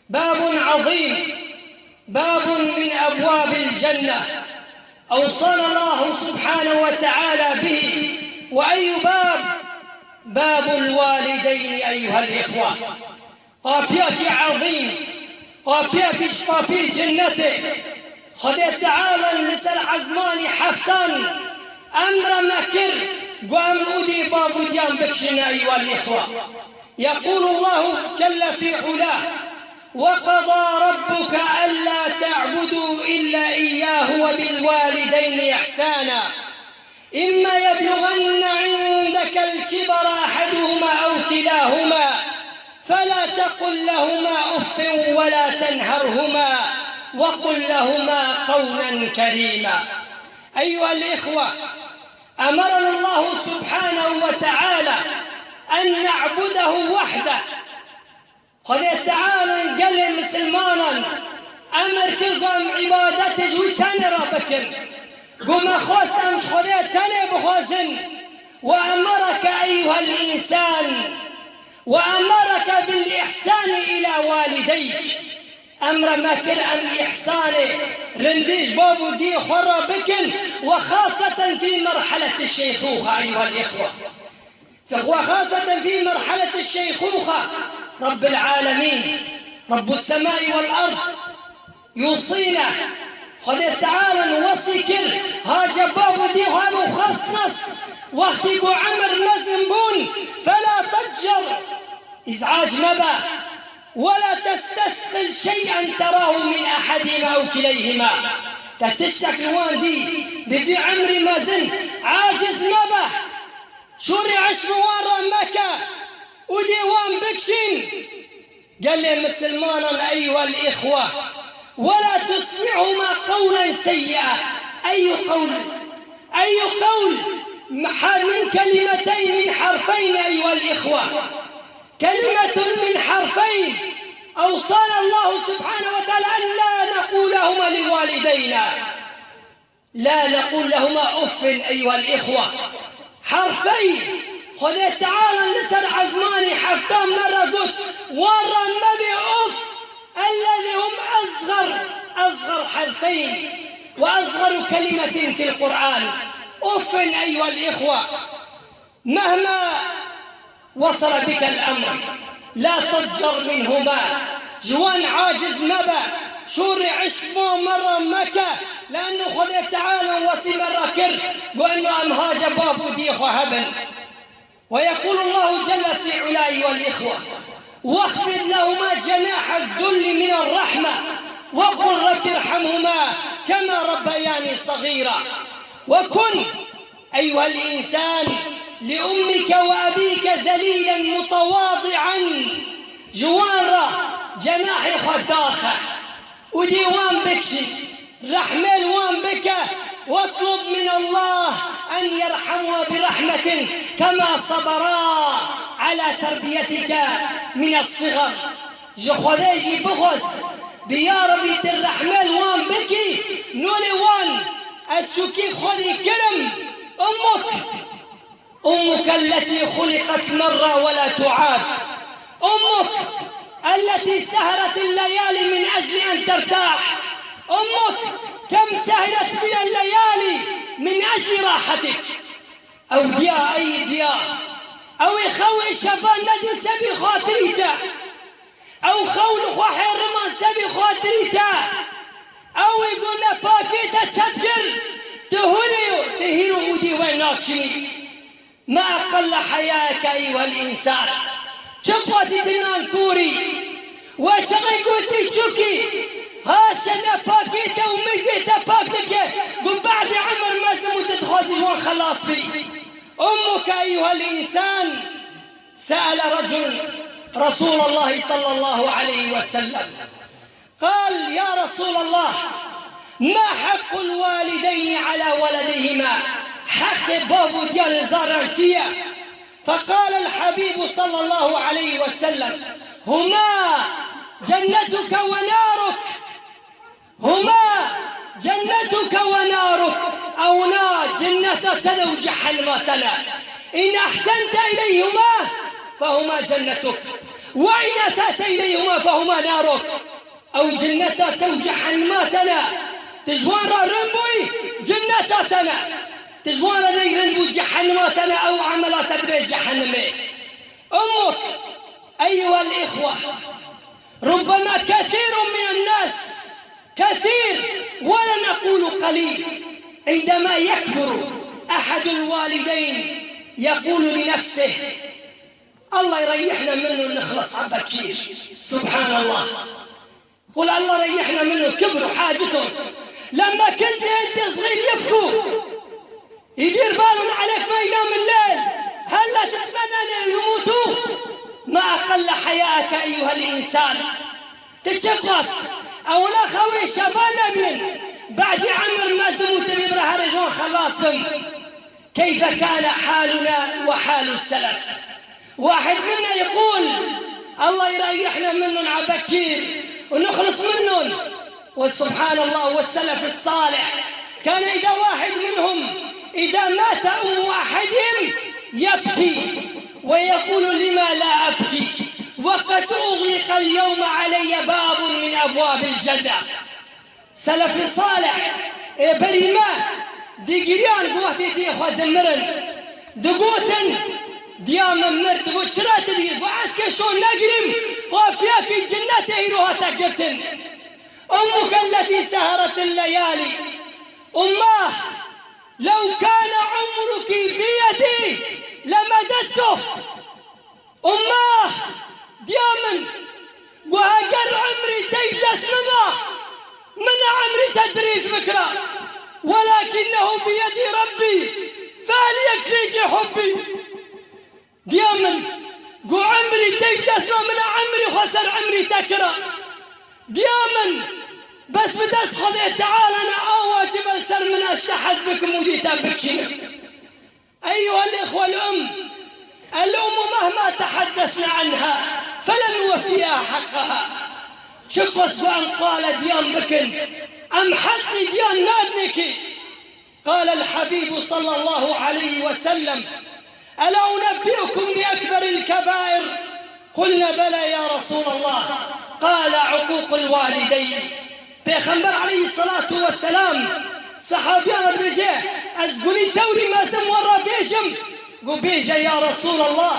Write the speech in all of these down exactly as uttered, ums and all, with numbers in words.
باب عظيم، باب من أبواب الجنة، أوصانا الله سبحانه وتعالى به. وأي باب؟ باب الوالدين أيها الإخوة. Qapiyekî ezîm, qapiyekî ji qapiyê cennetê. Xwedê Teala li ser ezmanî heftan emre me kir, ku em û dê bav û diyan bikişîne, eyuha l-îxwe. يقول الله جل في علاه: وقضى ربك ألا تعبدوا إلا إياه وبالوالدين إحسانا. إما يبلغن عندك الكبر أحدهما أو كلاهما فلا تقل لهما أف ولا تنهرهما وقل لهما قولا كريما. أيها الإخوة، أمرنا الله سبحانه وتعالى أن نعبده وحده. Xwedê Teala gelê misilmanan emir kir ku em îbadetê ji wî tenê re bikin. Ku me xwest em ji Xwedê tenê bixwazin. وأمرك أيها الإنسان، وأمرك بالإحسان إلى والديك. Emre me kir em îhsanê, rindî ji bav û diyê xwe re bikin, وخاصة في مرحلة الشيخوخة أيها الإخوة. وخاصة في مرحلة الشيخوخة، رب العالمين، رب السماء والأرض يوصينا. Xwedê Teala wesî kir, ha cebav û dî xwe bû xas nas. Wextî ku emir mezin bûn, فلا تضجر، îz'ac mebe. ولا تستثقل شيئا تراه من أحدهما أو كليهما. Te tiştek li wan dî, bi vî emrî mezin, aciz mebe. Şûrî eşq bi wan re meke û dê wan bikişîn. Gelê misilmanan, أيها الإخوة، ولا تسمعهما قولا سيئا. أي قول؟ أي قول؟ من كلمتين، من حرفين، أيها الإخوة. كلمة من حرفين أوصانا الله سبحانه وتعالى أن لا نقولهما لوالدينا. لا نقول لهما أف أيها الإخوة. Herfey Xwedê Teala li ser ezmanî heftan me re got, wan re mebê of. الذي هم أصغر، أصغر حرفين وأصغر كلمة في القرآن. أف أيها الإخوة. مهما وصل بك الأمر، لا تضجر منهما. Ji wan aciz mebe, şûrê eşq bo me re meke, لأنه Xwedê Teala wesî me re kir, ku eno em hace bav û diyê xwe hebin. ويقول الله جل في علاه والإخوة: واخفض لهما جناح الذل من الرحمة وقل رب ارحمهما كما ربياني صغيرا. وكن أيها الإنسان لأمك وأبيك ذليلا متواضعا. Ji wan re cenahê xwe daxe û dê wan bikişî, rehmê li wan bike. واطلب من الله أن يرحمها برحمة كما صبرا على تربيتك من الصغر. Ji Xwedê jî bixwaz, bi ya Rebî tu rehmê li wan bikî, nûnê wan ez çûkî Xwedî kirim. أمك، أمك التي خلقت مرة ولا تعاد. أمك التي سهرت الليالي من أجل أن ترتاح. أمك كم سهرت من الليالي من أجل راحتك. Ew diya, ey diya. Ew ê xew ê şevan nedin se bî xatirî te. Ew xew li xwe hêriman se bî xatirî te. Ew ê ku nepakê te çep kir, tu hûrê, tu hîro ûdî we naçinî. ما أقل حياءك أيها الإنسان. Çi qasî tu nankûrî. We çaxê ku tu çûkî, haşe nepakê te û mizê te pak dike, ku behdê emir mezin û tu dixwazî ji wan xelas bî. أمك أيها الإنسان. سأل رجل رسول الله صلى الله عليه وسلم، قال: يا رسول الله، ما حق الوالدين على ولدهما؟ Heqê bav û diyan li zaran çi ye? فقال الحبيب صلى الله عليه وسلم: هما جنتك ونارك. هما جنتك ونارك. Ew na cenneta te ne û cehenema te ne. إن أحسنت إليهما فهما جنتك، وإن أسأت إليهما فهما نارك. Ew cinneta te û cehenima te ne. Tu ji wan re rind bûyî, cinneta te ne. Tu ji wan re ney rind bû, cehenima te ne, ew emela te dibe cehenimê. أمك. أيها الإخوة، ربما كثير من الناس، كثير، ولن أقول قليل، عندما يكبر أحد الوالدين يقول لنفسه: الله يريحنا منه، نخلص على بكير. سبحان الله. قل: الله ريحنا منه، كبروا حاجتهم. لما كنت انت صغير يبكوا، يدير بالهم عليك، ما ينام الليل. هلا تتمنى ان يموتوا؟ ما اقل حياءك ايها الانسان. تتشقص. اولا خوي شباب نبين. بعد عمر ما زموا تبي برا هرجون خلاص بم. كيف كان حالنا وحال السلف؟ واحد منا يقول: الله يريحنا منهم على بكير ونخلص منهم. وسبحان الله، والسلف الصالح كان إذا واحد منهم، إذا مات أم أحدهم، يبكي ويقول: لما لا أبكي وقد أغلق اليوم علي باب من أبواب الجنة. Selefî Salih ê berî me digiriyan, ku wextê dê xwe dimirin, digotin: diya min mir. Digot: çira tu digirî? Got: ez kê ji to negirîm, qapiyekî cinnetê îro hate girtin. أمك التي سهرت الليالي، أماه، لو كان عمرك بيدي لمددته. Ummah, diya min, got: heger emrî te bi dest min ba, min ê emrî te dirêj bikira. ولكنه بيد ربي، فهل يكفيك حبي؟ Diya min, got: emrî te bi dest min ba, min ê emrî xwe ser emrî te kira. Diya min, bes bi dest Xwedê Teala ne, a wacib e li ser min ez ji te hez bikim û dî te bikişînim. أيها الإخوة، الأم، الأم مهما تحدثنا عنها فلن نوفيها حقها. Çiqas ku em qala diyan bikin, em heqî diyan nadinê kê. قال الحبيب صلى الله عليه وسلم: ألا أنبئكم بأكبر الكبائر؟ قلنا: بلى يا رسول الله. قال: عقوق الوالدين. Pêxember aleyhisselatu vesselam sehabiyan re dibêje: ez gunî tewrî mezin we re bêjim? Got: bêje ya Resulallah.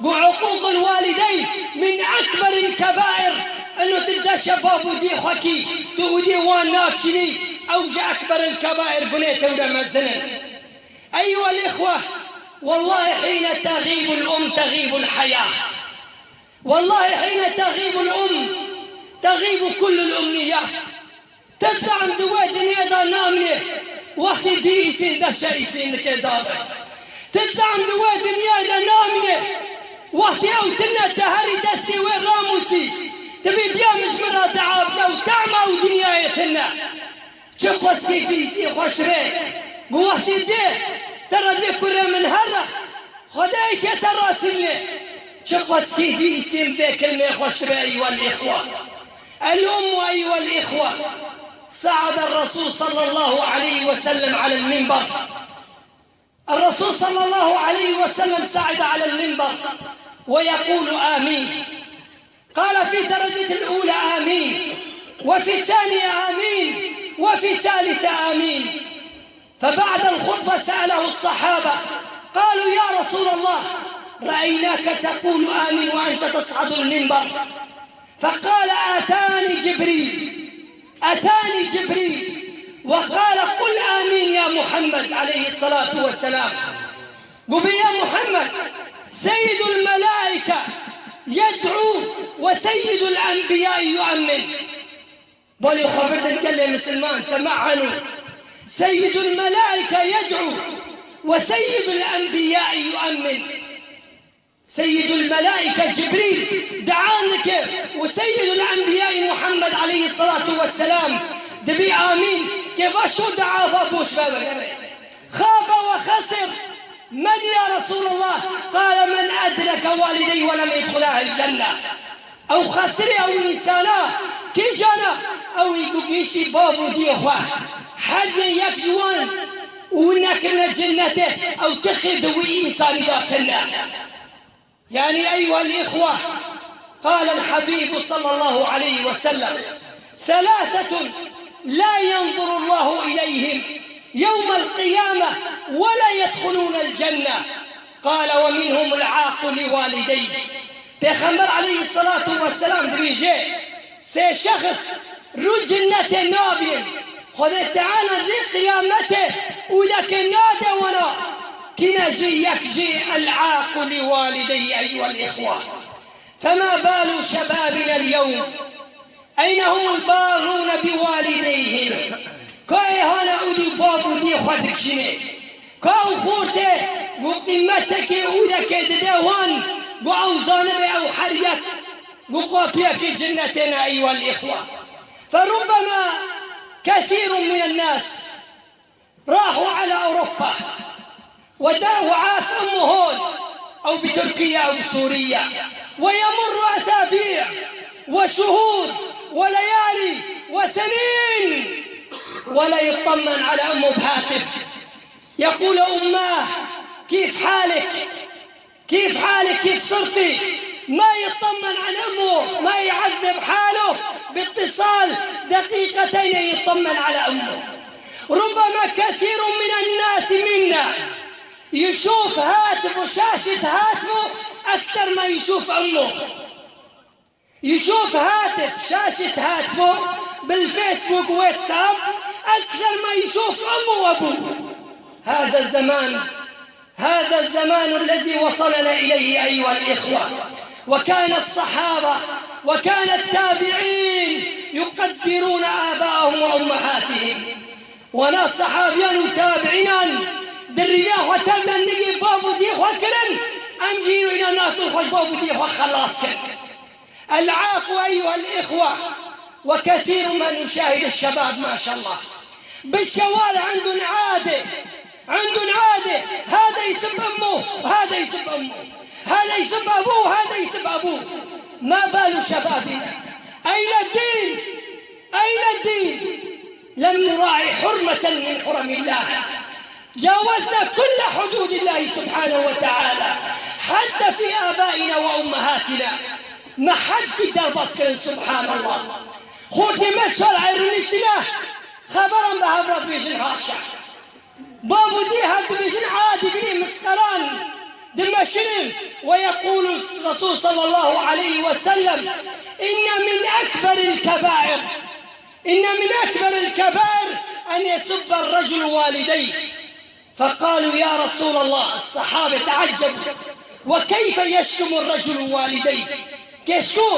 Got: عقوق الوالدين من أكبر الكبائر. Ino tu deşe bav û dê xwe kî, tu ûdiyê wan nakişînî, ew ji ekber el kebair gunê tewre mezin in. أيها الإخوة، والله حين تغيب الأم تغيب الحياة. والله حين تغيب الأم تغيب كل الأمنيات. Tişt em di wê dinyê de namîne, wextê dî îsîn deşe îsîn dike dabe. Tişt em di wê dinyê de namîne, wextê ew tune te herî destê wê ramûsî, dibê diya min ji min re dua bike û tema ew dinyayê tune. Çiqas kêfî îsî xweş dibe. Got: wextê dê te re dibê kurê min here, Xwedê îşê te rasînê. Çiqas kêfî îsî min vê kilmê xweş dibe, eyuhel îxwe. الأم أيها الإخوة، صعد الرسول صلى الله عليه وسلم على المنبر. الرسول صلى الله عليه وسلم صعد على المنبر ويقول: آمين. قال في الدرجة الأولى: آمين، وفي الثانية: آمين، وفي الثالثة: آمين. فبعد الخطبة سأله الصحابة، قالوا: يا رسول الله، رأيناك تقول آمين وأنت تصعد المنبر. فقال: أتاني جبريل، أتاني جبريل وقال: قل آمين يا محمد، عليه الصلاة والسلام. Got: ya Muhammed, سيد الملائكة يدعو وسيد الأنبياء يؤمن. Balê xwe birdin gelê misilman, tema'enu. سيد الملائكة يدعو وسيد الأنبياء يؤمن. Seyyidul Melaîke Cibrîl dua dike û Seyyidul Enbiyayî Muhammed aleyhisselatu vesselam dibî amîn, kêfa ji to dua va boş ve were. Xabe ve xesir. Men ya Resulallah? Qale men edreke walideyhi ve lem yedhulahel cenne. Ew xesirê ew însana kîjan e? Ew ê ku gihîştî bav û diyê xwe, hediyê yek ji wan û nekirine cinnetê, ew tixê di wî însanî de tune. Yanî eyuhel îxwe, قال الحبيب صلى الله عليه وسلم: ثلاثة لا ينظر الله إليهم يوم القيامة ولا يدخلون الجنة. قال: ومنهم العاق لوالديه. Pêxember aleyhisselatu vesselam dibêje: Sê şexs rû cinnetê nabîn. Xwedê Teala rê qiyametê ûdekê nade wana. Kîne jî? Yek jî العاق لوالديه أيها الإخوة. فما بال شبابنا اليوم؟ أين هم البارون بوالديهم؟ Ka ê hane û dî bav û dî xwe dikişînê? Ka û xortê ku qîmetekê ûdekê dide wan, ku ew zanibe ew her yek ku qapiyekê cinnetê ne, أيها الإخوة. فربما كثير من الناس راحوا على أوروبا، ود-، وعاف أمه هون، أو بتركيا أو بسوريا، ويمر أسابيع وشهور وليالي وسنين ولا يطمن على أمه بهاتف. يقول: أماه، كيف حالك؟ كيف حالك؟ كيف صرتي؟ ما يطمن عن أمه، ما يعذب حاله باتصال، دقيقتين يطمن على أمه. ربما كثير من الناس منا يشوف هاتفه، شاشة هاتفه، أكثر ما يشوف أمه. يشوف هاتف، شاشة هاتفه بالفيسبوك واتساب أكثر ما يشوف أمه وأبوه. هذا الزمان، هذا الزمان الذي وصلنا إليه أيها الإخوة. وكان الصحابة وكان التابعين يقدرون آباءهم وأمهاتهم. Wana sehabiyan û tabiînan di riya xwe tevne nigê bav û diyê xwe kirin, em jî îro înan nakin xwe ji bav û diyê xwe xelas kin. العاق أيها الإخوة، وكثير ما نشاهد الشباب ما شاء الله بالشوارع عندهم عادة، عندهم عادة، هذا يسب أمه وهذا يسب أمه، هذا يسب أبوه وهذا يسب أبوه. ما بال شبابنا؟ أين الدين؟ أين الدين؟ لم نراعي حرمة من حرم الله، جاوزنا كل حدود الله سبحانه وتعالى، حتى في آبائنا وأمهاتنا. Me hed vî derbas kirin, subhanallah. Xortê me şer'ê rûniştine xeberan bi hev re dibêjin haşa. Bav û dê hev dibêjin adî binê misqeran dimeşinin. ويقول الرسول صلى الله عليه وسلم: إن من أكبر الكبائر، إن من أكبر الكبائر أن يسب الرجل والديه. فقالوا: يا رسول الله، الصحابة تعجبوا، وكيف يشتم الرجل والديه؟ Kêşto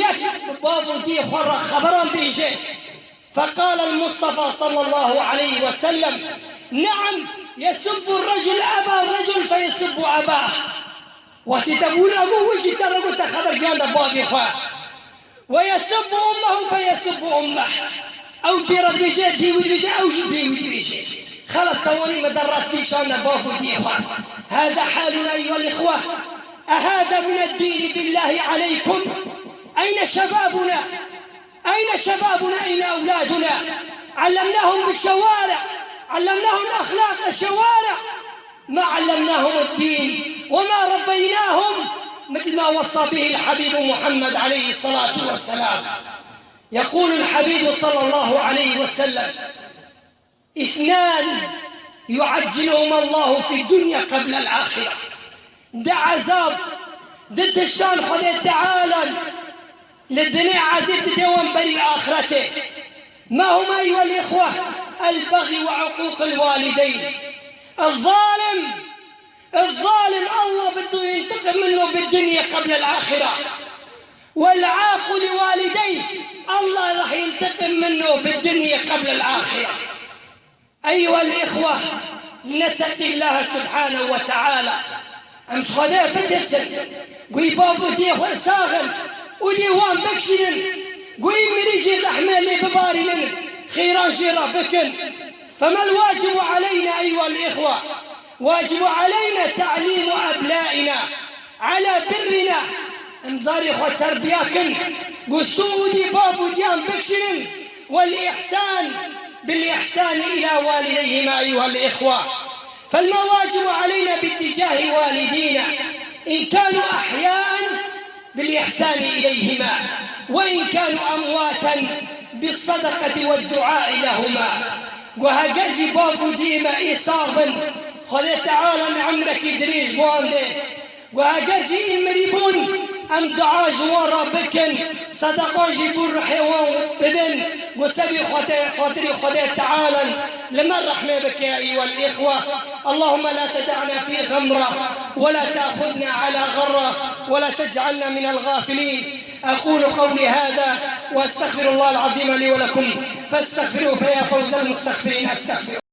yek bi bav û diyê xwe re xeberan bêje. فقال المصطفى صلى الله عليه وسلم: نعم، يسب الرجل أبا الرجل فيسب أباه. Wextê te bi wî re got, wî jî te re got, te xeber gihanda bavê xwe. ويسب أمه فيسب أمه. Ew pê re dibêje, dê wî dibêje, ew jî dê wî dibêje. Xelas, tewanî me derret kîşanine bav û diyê xwe. هذا حالنا أيها الإخوة. أهذا من الدين بالله عليكم؟ أين شبابنا؟ أين شبابنا؟ أين أولادنا؟ علمناهم بالشوارع، علمناهم أخلاق الشوارع، ما علمناهم الدين وما ربيناهم مثل ما وصى به الحبيب محمد عليه الصلاة والسلام. يقول الحبيب صلى الله عليه وسلم: اثنان يعجلهما الله في الدنيا قبل الآخرة. Du ezab, du tiştan Xwedê Teala li dinê ezîb dide wan berî axretê. ما هما أيها الإخوة؟ البغي وعقوق الوالدين. الظالم، الظالم الله بده ينتقم منه بالدنيا قبل الآخرة. والعاق لوالديه، الله راح ينتقم منه بالدنيا قبل الآخرة. أيها الإخوة، نتقي الله سبحانه وتعالى. Em ji Xwedê bitirsin. Guî bav û diyê xwe saxin û dê wan bikişînin. Guî mirî jî rehmê lê bibarînin, xêran jê re bikin. فما الواجب علينا أيها الإخوة؟ واجب علينا تعليم أبنائنا على برنا. Em zarê xwe terbiya kin, goştû û dî bav û diyan bikişînin. والإحسان بالإحسان إلى والديهما أيها الإخوة. فالواجب علينا باتجاه والدينا إن كانوا أحياء بالإحسان إليهما وإن كانوا أمواتا بالصدقة والدعاء لهما. Got heger jî bav û diyê me ê sax bin, Xwedê Teala emrekî dirêj bi wan de. Got heger jî î mirî bûn, em dua ji wan re bikin, sedeqan jî bo ruhê wan bidin. Got sebî xatirî Xwedê Teala li me rehmê bike, أيها الإخوة. اللهم لا تدعنا في غمرة ولا تأخذنا على غرة ولا تجعلنا من الغافلين. أقول قولي هذا وأستغفر الله العظيم لي ولكم فاستغفروه فيا فوز المستغفرين. أستغفر